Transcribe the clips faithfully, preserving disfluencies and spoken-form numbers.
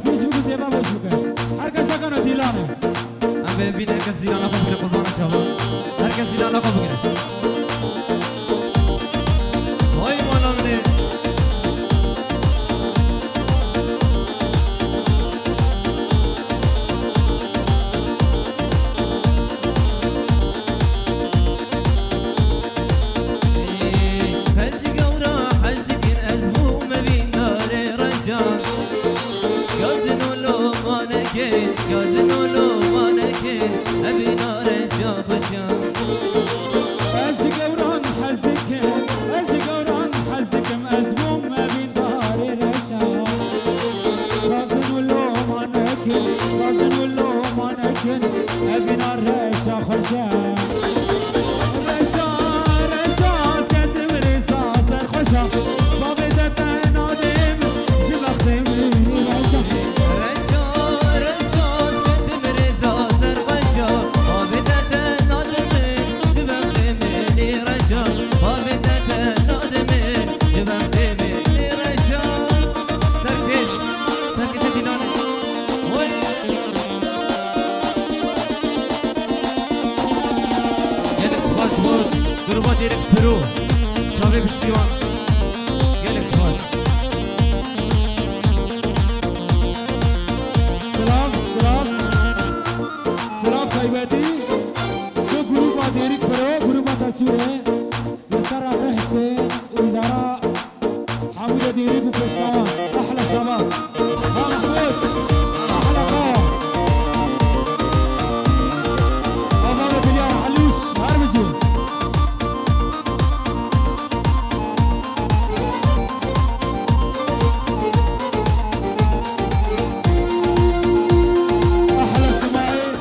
Pêş bikû zêba pêş bike. Her kes dekana dîlan e. Em ê bîne kes dîlana xwe bigire, qurbanê çavan. Her kes dîlana xwe bigire. Vay mala min ê. Ey, penc gewra hez dikin, ez bûme vîndarê reşan. Gazin û lomanekên, gazin û lomanekên, evîna reşa xweşan. Ez ji gewran hez dikim, ez ji gewran hez dikim, ez bûm evîndarê reşa. Gazin û lomanekên, gazin û lomanekên, evîna reşa xweşa. Reşa, reşa, ez ketim rêza serxweşa. Bavê te te nadê min, ji bextê min reşa. Reşa, reşa, ez ketim rêza serxweşa. Bavê te te nadê min, ji bextê min reşa. Bavê te te nadê min, ji bextê min reşa. Serkêş, serkêşe dîlan. Oy. Gelek spas bo gruba Dêrik Piro. Çavê piştî wan. Gelek spas. Silav, silav. Silav taybetî. Bo gruba Dêrik Piro, gruba Tesûrê. Li ser Emre Husên û îdara Hemû de dêrîk û pêşawan. Ehla şebab. Ha Mehmûd. Ehla ka. Baba ve Dilyar Helûş. Her bijî. Ehla Simayîl.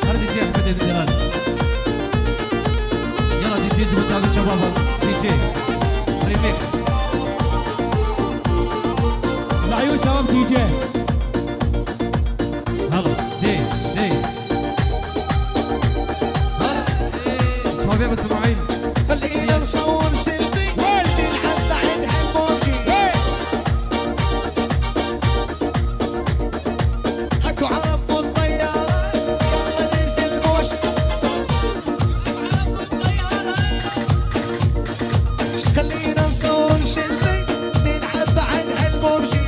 Her D J Ehmedê bi Celal. Yala D J ji bo çavê şebaba. D J. Remix. Layo şebab D J. Hello. D J. Çavê bi Simayîl. خلينا نصور سيلفي. نلعب بعد هالموجي. اكو عرب بالطيارة، يلا ننزل موش. خلينا نصور سيلفي، نلعب بعد هالموجي.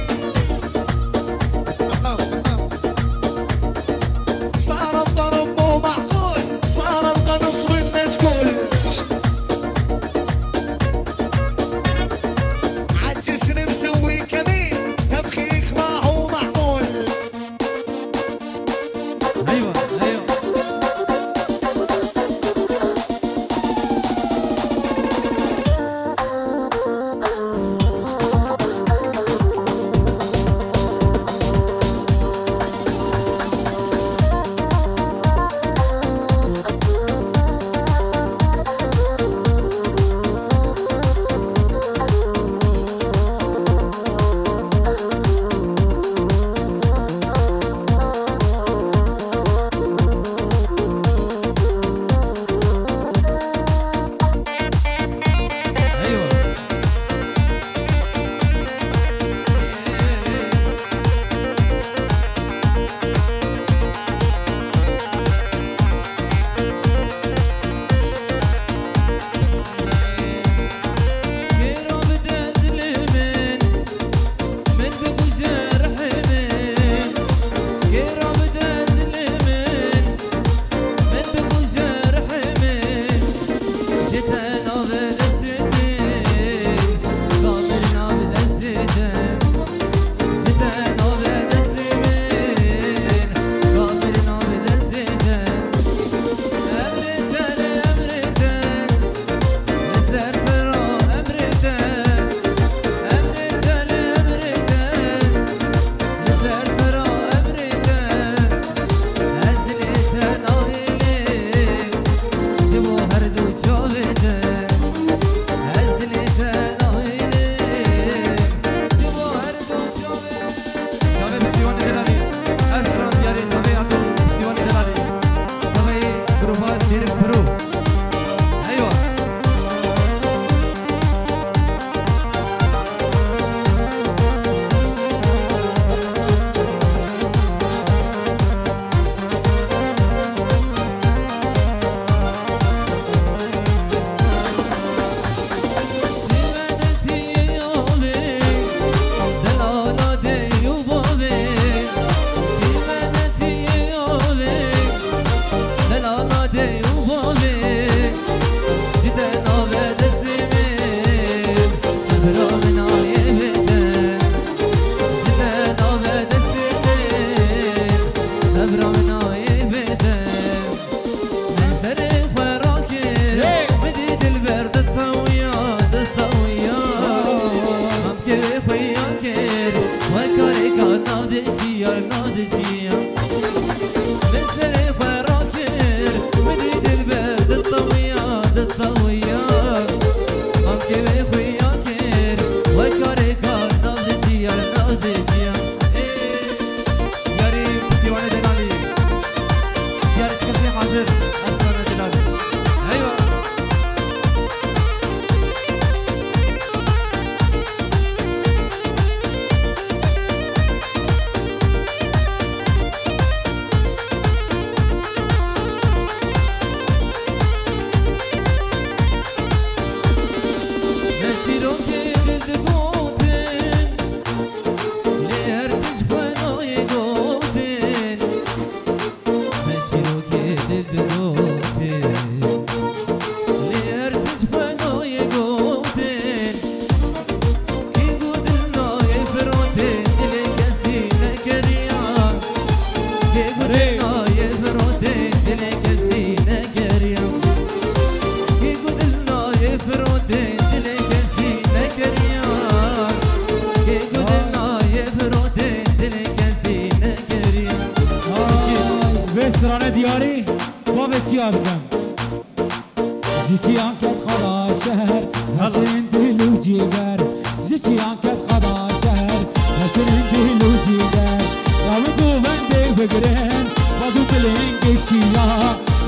Maşer, hesirên dîl û cîger, rabin ku vendê bigirin, baz û pilên geçiya.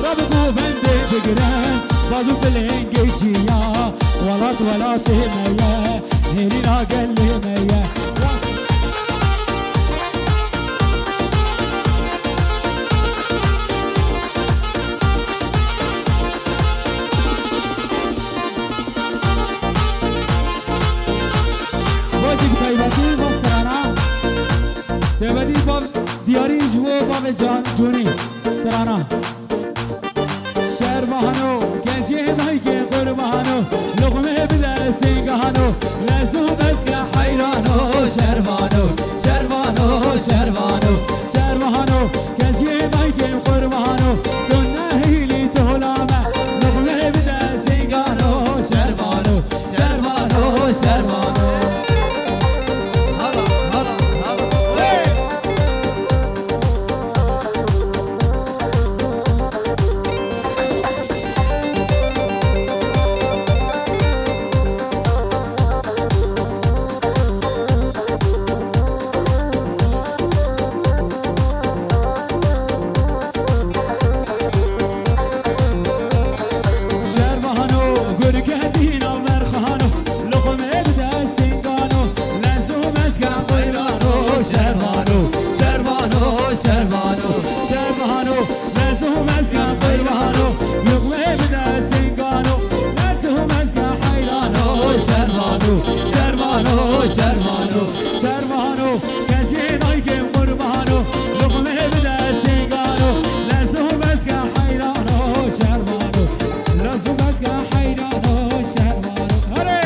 Rabin ku vendê bigirin, baz û pilên geçiya. Welat welatê me ye, hêrîna gelê me ye. Bajî bi taybetî bo strana. Taybetî bav diyarî ji bo bavê Can Cûnî. Strana. Şervano, keziyê dayikê qurbano, luqmê bide singano, lez û bezge heyrano. Şervano, şervano, şervano, şervano, keziyê dayikê qurbano, tu nehîlî tola me, luqmê bide singano. Şervano, şervano, şervano. Hala, hala, hala. Hey! Şervano, gurgedîna merxano, luqmê bide singano, lez û mezge qeyrano. Şervano, şervano, şervano, şervano, lez û mezge qeyrano, luqmê bide singano, lez û mezge heyrano. Şervano, şervano, şervano, şervano, keziyê dayikê qurbano, luqmê bide singano, lez û mezge heyrano. Şervano, lez û mezge heyrano. Şervano, herê!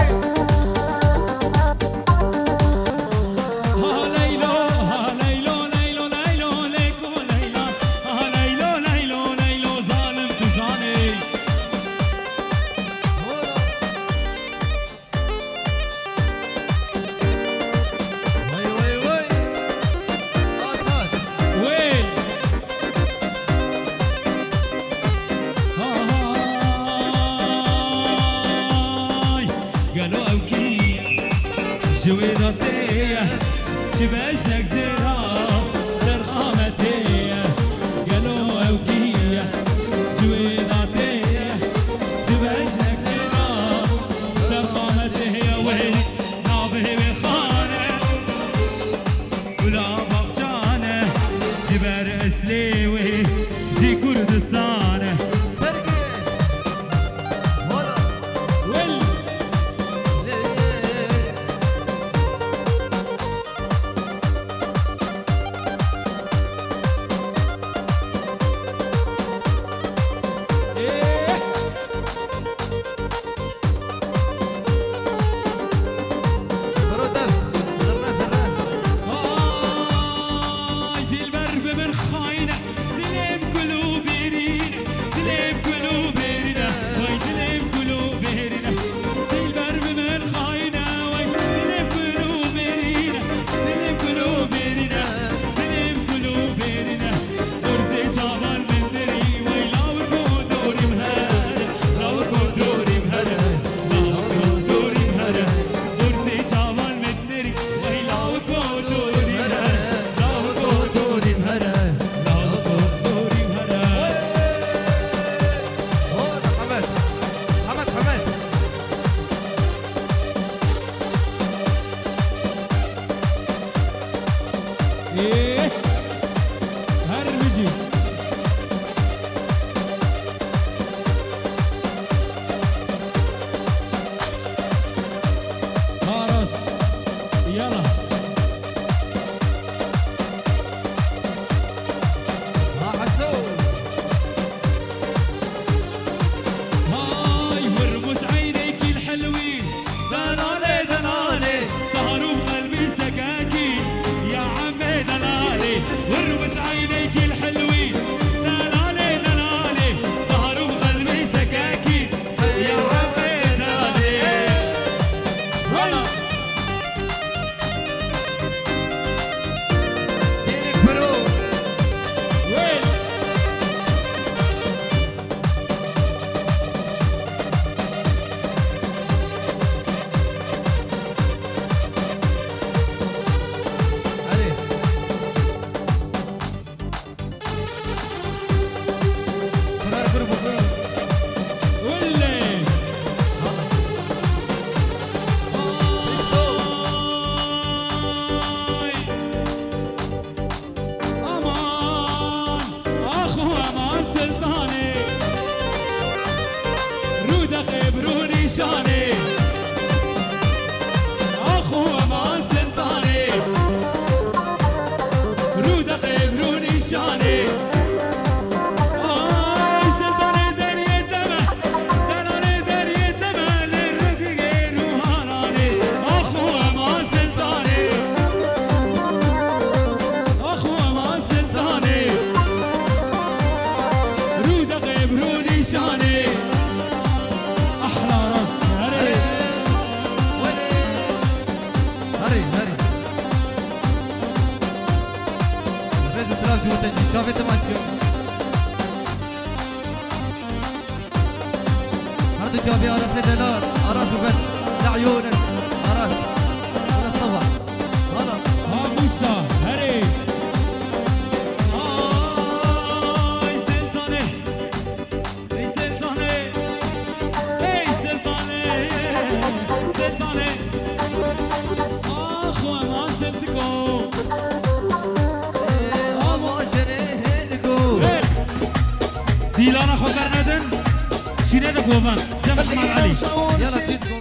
Ha leylo, ha leylo, leylo, leylo, leyko leyla. Ha leylo, leylo, leylo, zalim tu zanî. Vay, vay, vay. Azad. Wey. Hay. Gelo ew kî ye? Ji wê de tê ye. Çi beşek zêra ser qametê ye. Gelo ew kî ye? Ji wê de tê ye. Çi beşek zêra ser qametê ye. Wey navê wê xane. Gula baxçane. Ji ber eslê wê jî Kurdistan e. Tergiş. Wala. Wel. Biro dev, zirne, zirne. Ay, dilber bi min xayne, dilêm gul û bêrîne, dilêm gul û bêrîne, vay dilêm gul û bêrîne. Dilber bi min xayne, vay dilêm gul û bêrîne, dilêm gul û bêrîne, dilêm gul û bêrîne. Gurzê çavan min derî, wey lawiko dorîm here, lawiko dorîm here, lawiko dorîm here. Gurzê çavan min derî, wey lawiko dorîm here, lawiko dorîm here, lawiko dorîm here. Hey! Oh, Hemed. Hemed, Hemed. Ê, her bijî. Paras. Yala. Ha, Heso. Hay, wirmuş eynekî helwî. Delalê, delalê, sahar û qelbî sekekî, ya emmê delalê. Cûtecî, çavê te maç kir. Her du çavê Arasê Delal, Aras û Bes, Le'yûnes, Aras. Wala sava. Hala. Ha Musa, herê. Ay Sultanê. Ey Sultanê. Ey Sultanê. Sultanê. Ax we ma Sultiko. Ama cerê hêliko. Hey. Dîlana xwe bernedin. Şîne de govan. Cem Elî. Yala, çît govan.